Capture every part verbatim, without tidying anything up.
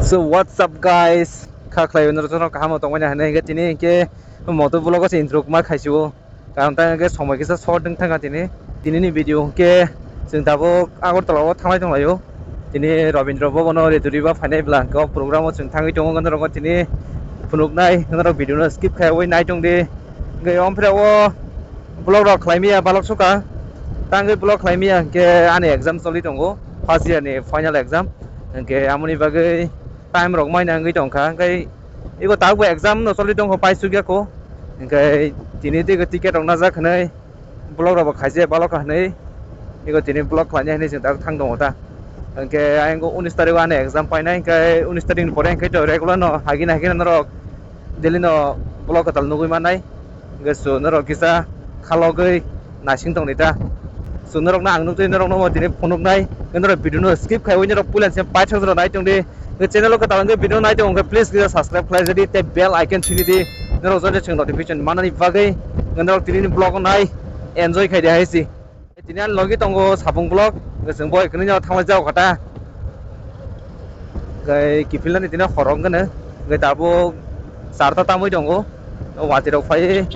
So what's up guys? Kha khlai norok jono kaham tongmani hinwi hwnkhe tini hwnkhe moto vlog o se intro ma khaisio. Karon ta hwnkhe somoi kisa short wng thangkha tini. Tini ni video hwnkhe chwng tabuk Agartala o thanglai tonglaio. Tini Rabindra Bhavan o Reduri ba phainai bwla hwnkhe o program o chwng thangwi tongo norok tini phunuknai norok video no skip khaiwi nai tongdi. Hwnkhe omphreo vlog rok khlaimaya balok sukha. Tangwi vlog khlaimaya hwnkhe ani exam choli tongo, first year ni final exam. Hwnkhe amoni bagwi time rok mai nangwi tongkha. Hwnkhe ego tabukbo exam no choli tongkho, paisukya kho. Hwnkhe tini tei ticket rok najak hwnwi vlog rok bo khaijak balok kha hwnwi. Ego tini vlog khlainai hwnwi chwng tabuk thang tongo ta. Hwnkhe ayang unis tarik o ani exam painai, hwnkhe unis tarik ni pore hwnkhe to regular no hagina hagina norok daily no vlog kwtal nugwi mannai. Hwnkhe chwng norok kisa khalogwi naising tongdi ta. Chwng norokno ang nukjagwi norokno omo tini phunuknai. Hwnkhe norok video no skip khaiwi norok puila se paithak jora nai tongdi. Hwnkhe channel o kwtal hwnkhe video nai tongo hwnkhe please kisa subscribe khlai jadi tei bell icon sini di. Norok jodi chwng notification manani bagwi hwnkhe norok tini ni vlog o nai enjoy khai di hai si. Tini ani logi tongo Sapung vlog, hwnkhe chwng bo ekni no thangwi jago kha ta. Hwnkhe kiphilnani tini horo wngkhe no, hwnkhe tabuk charta tamwi tongo. O watwi rok phaiwi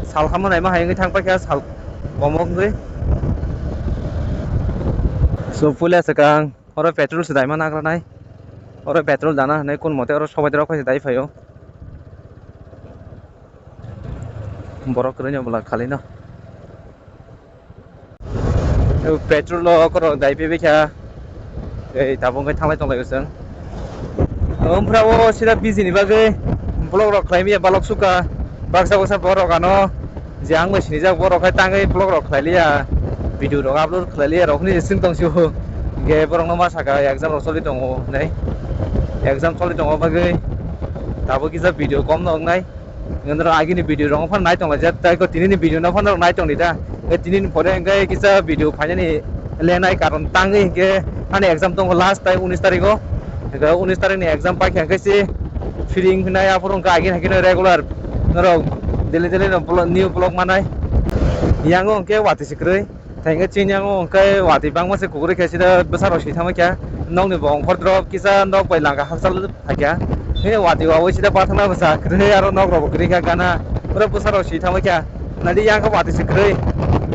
sal hamno naima hai wngwi thang paikha sal bomo wngwi. So puila swkang oro petrol se daima nagranai. Oro petrol dana hinwi kun mote oro sobaide rok phai se dai phaio. Borok kwrwino bwla khalino. Petrol o korok dai pibikha. Tei tabuk wngkhe thanglai tonglaio chwng. Omphrao sida busy ni bagwi vlog rok khlaimaya balok sukha. Baksa baksa borok ano je ang bai sinijak borok khai tangwi vlog rok khlailiya. Video rok upload khlailiya rok hinwi chwng tongsibo. Hwnkhe borokno ma sakha exam rok choli tongo hinwi. Exam choli tongo bagwi tabuk kisa video kom no wngnai. Norok agini video rok phano nai tonglaijak, tei ko tini ni video no phano nai tongdi ta. Tei tini ni pore hwnkhe kisa video phainani lenai karon tangwi hwnkhe ani exam tongo last tai unis tarikh o. Hwnkhe unis tarikh ni exam paikha hwnkhe se feeling hwnai aphuru hwnkhe agini hwnkhe regular norok daily daily no vlog, new vlog manai. Yango hwnkhe watwi se kwrwi. Tei hwnkhe chini yango hwnkhe watwi bangma se kugurwi khe sida bwsarok swi thangma khe nokni bo ongkhor drop kisa nok bai langa hakchal phaikha. Hini watwi wawi sida pathakna bwsa kwrwi aro nok rok bo kwrwi kha gana. Oro bwsarok swi thangma khe nadi yang khe watwi se kwrwi.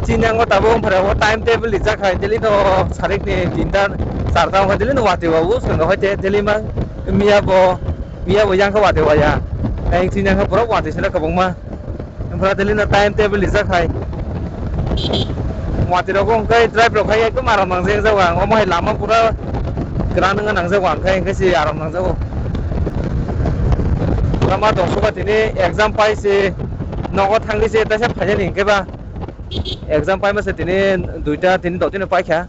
Chini yango tabuk wngphara o time table rijak hai daily no sarikni tinta charta wngkha daily no watwi wawi swkang hai te daily ma miya bo miya bo yang khe watwi waya. Tei chini yang khe borok watwi sida kwbangma. Ompora daily no time table rijak hai. Watwi rok wngkhe drive rok khai ekdom aram nangjak jago ang. Omo hai lama pura kwran wngna nangjago ang khai hwnkhe se aram nangjago. Lama dongsoka tini exam pai se nogo thangwi se teisa phainani hwnkhe ba exam paima se tini duita tini dotino paikha.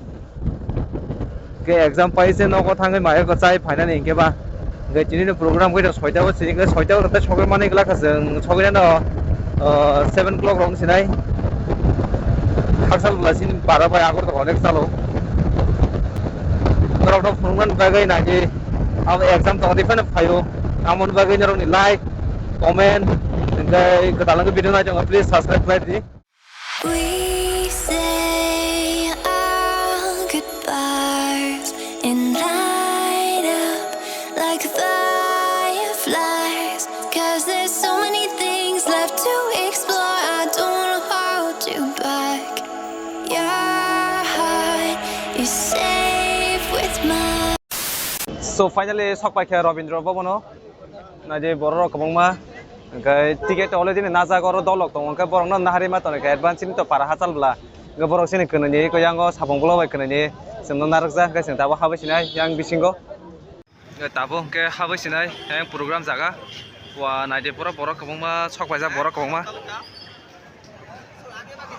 Hwnkhe exam pai se nogo thangwi mayo ko chai phainani hwnkhe ba. Hwnkhe tini ni program khe soita o sini hwnkhe soita o rwtai sogwi mani glak kha chwng sogwi nano, ah, seven o'clock rok sinai. Khaksa bwla sini bara bai agor tongo onek chalo. Norok no phunuknani bagwi nai di. Abo exam tongo di phano phaio. Amoni bagwi norok ni like, comment, hwnkhe kwtal wngkhe video nai tongo please subscribe khlai di. We say our goodbyes and light up like fireflies. 'Cause there's so many things left to explore. I don't wanna hold you back. Your heart is safe with mine. So finally sok paikha Rabindra Bhavan o. Naidi borok rok kwbangma. Hwnkhe ticket already ni najak oro dolok tongo. Hwnkhe borok no nahari ma tongo khe advance ni to para hachal bwla. Hwnkhe borok chini kwnwi ni ko yango sapung bwla bai kwnwi ni chwng no narwkjak hwnkhe chwng tabuk habwi sinai yang bisingo. Hwnkhe tabuk hwnkhe habwi sinai yang program jaga. Wa naidi pura borok kwbangma sok paijak borok kwbangma.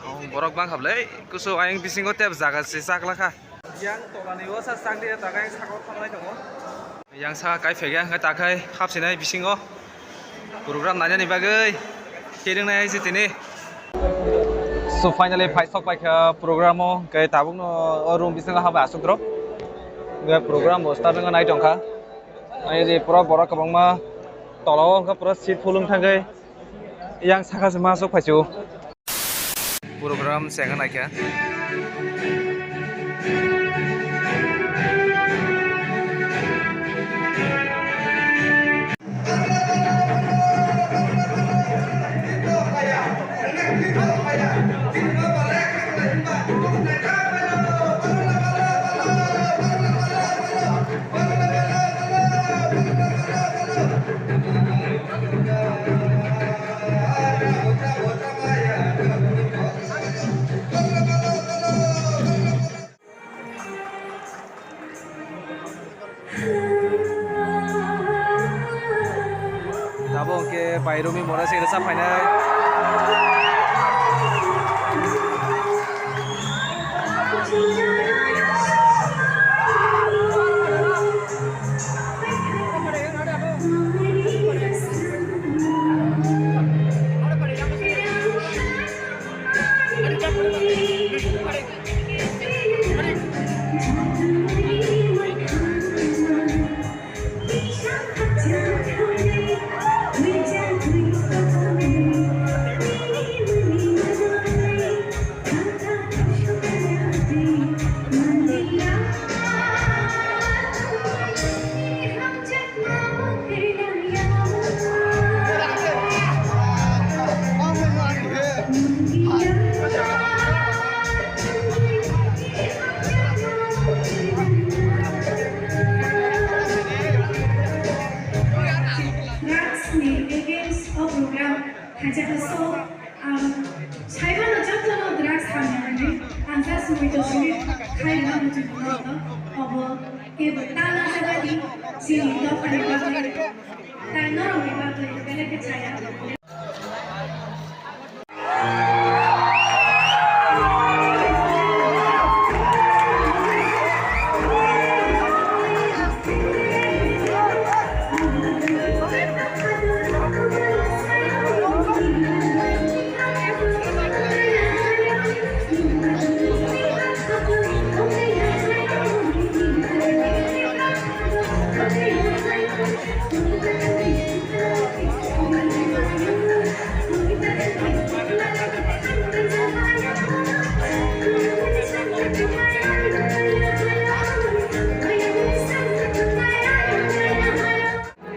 Oh, borok bangkha bwle, kusu ayang bisingo tep jaga se chakla kha. Yang tolani o sa chakli ya taga yang sakao thanglai tongo. Yang saka kai phegya hwnkhe takhai hapsinai bisingo program nainani bagwi khe ringnai hai se tini. So finally phai sok paikha program o, hwnkhe tabukno o room bisingo habai aswk rok. Hwnkhe program bo start wngna nai tongkha. Ayang di pura borok kwbangma tola o hwnkhe pura seat full wng thangkhe. Yang saka se ma aswk phaisu. Program se wngna naikha. Rumi Mora se rwchap phainai. Drugs ni against o program khaijak so, ang saimano jotono drugs hamya hwnwi ang just muitu simi khai rwna muchungkha obo kebo ta na jagani chini dophani bagwi tai norokni bagwi belai khe chaya.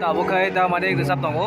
Tabuk khai da mani rwchap tongo.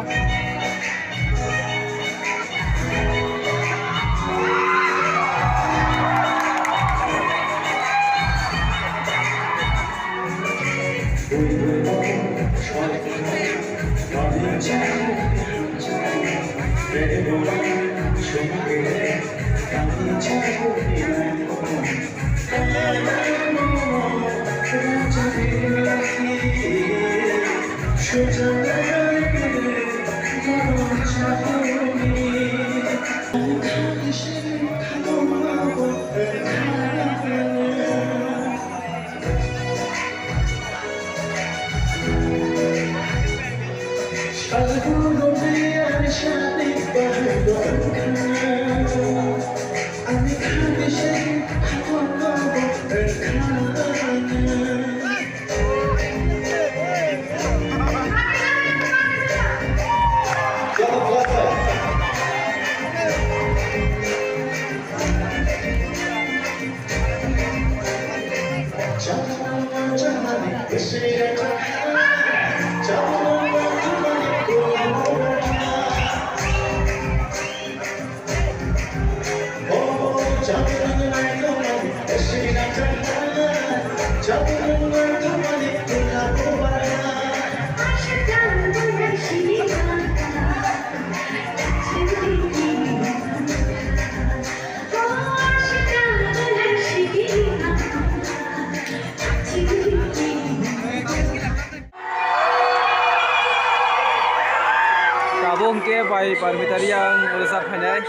Tabuk hwnkhe bai Parmita Reang rwchap phainai.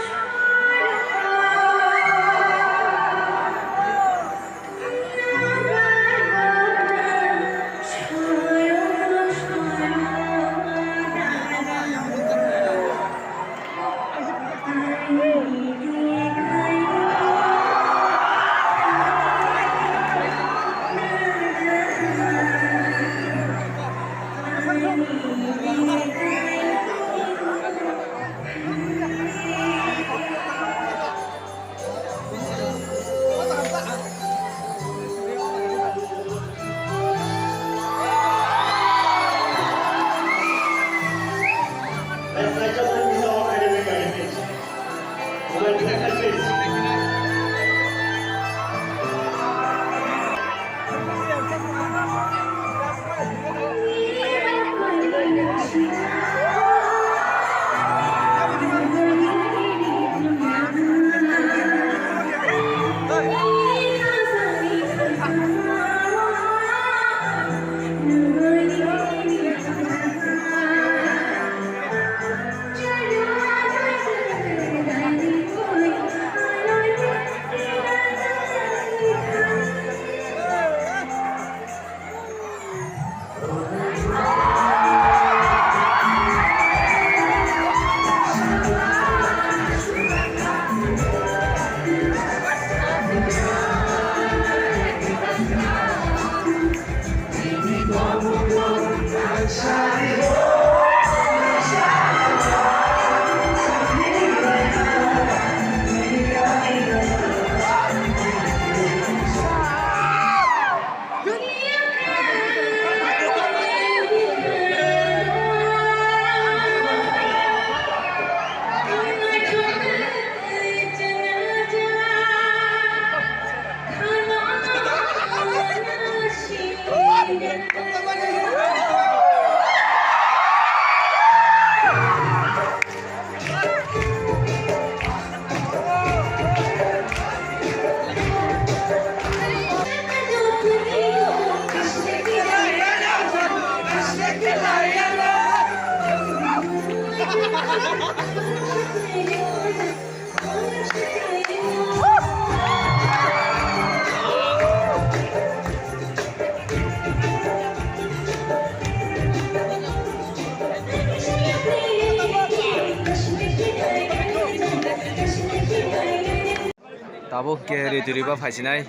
Abo ke ri turi ba phaisinai.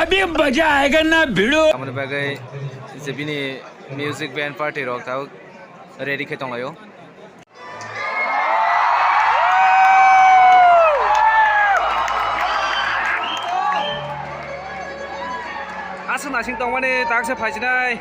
Abhi maza aayega na bhidu. Amoni bagwi je bini music band party rok tau ready khe tonglaio. Aswk naising tongmani taksa phaisinai.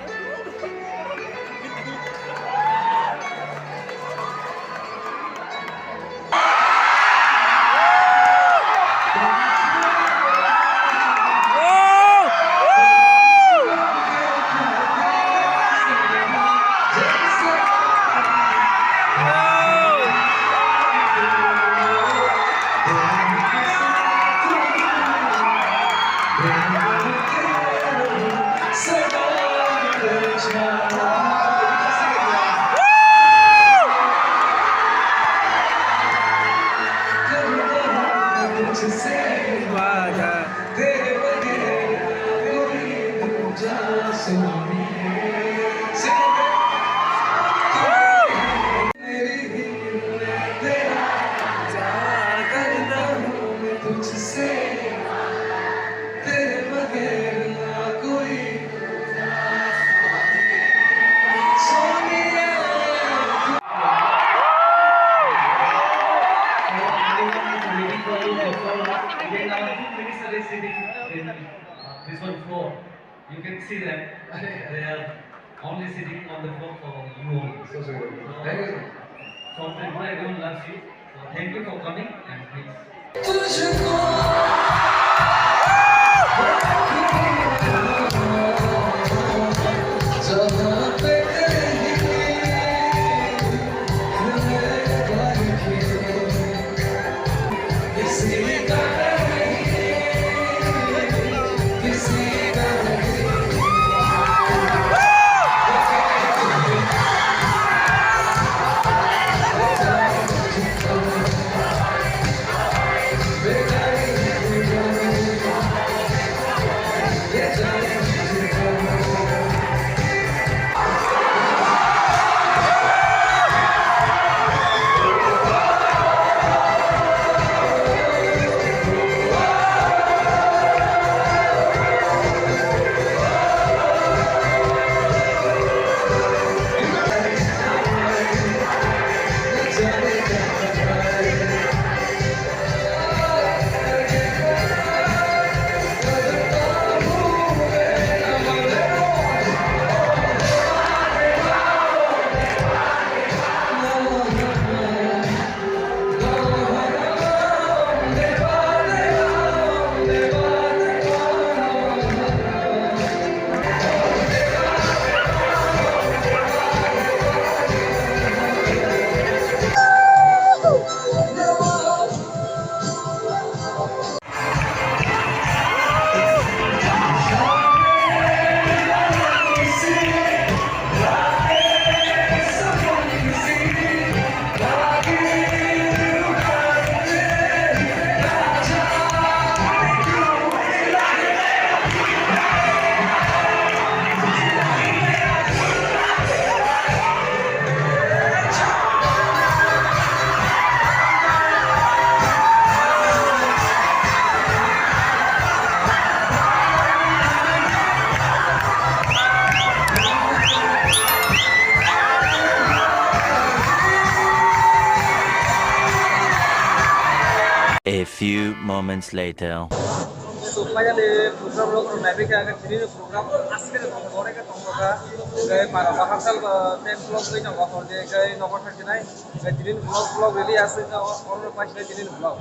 This one four. You can see them. They are only sitting on the floor for you only. So, so, thank you, sir. From Tripura, everyone loves you. So, thank you for coming and please. A few moments later. So finally, program rok rok naibai kha, tini ni program aske de tong, bore khe tong kha. Khe para bahar sal, uh, ten o'clock bai tongo, hor de khe nogo thang sinai. Khe tini ni vlog, vlog really aske de, hor, hor bai sinai tini ni vlog.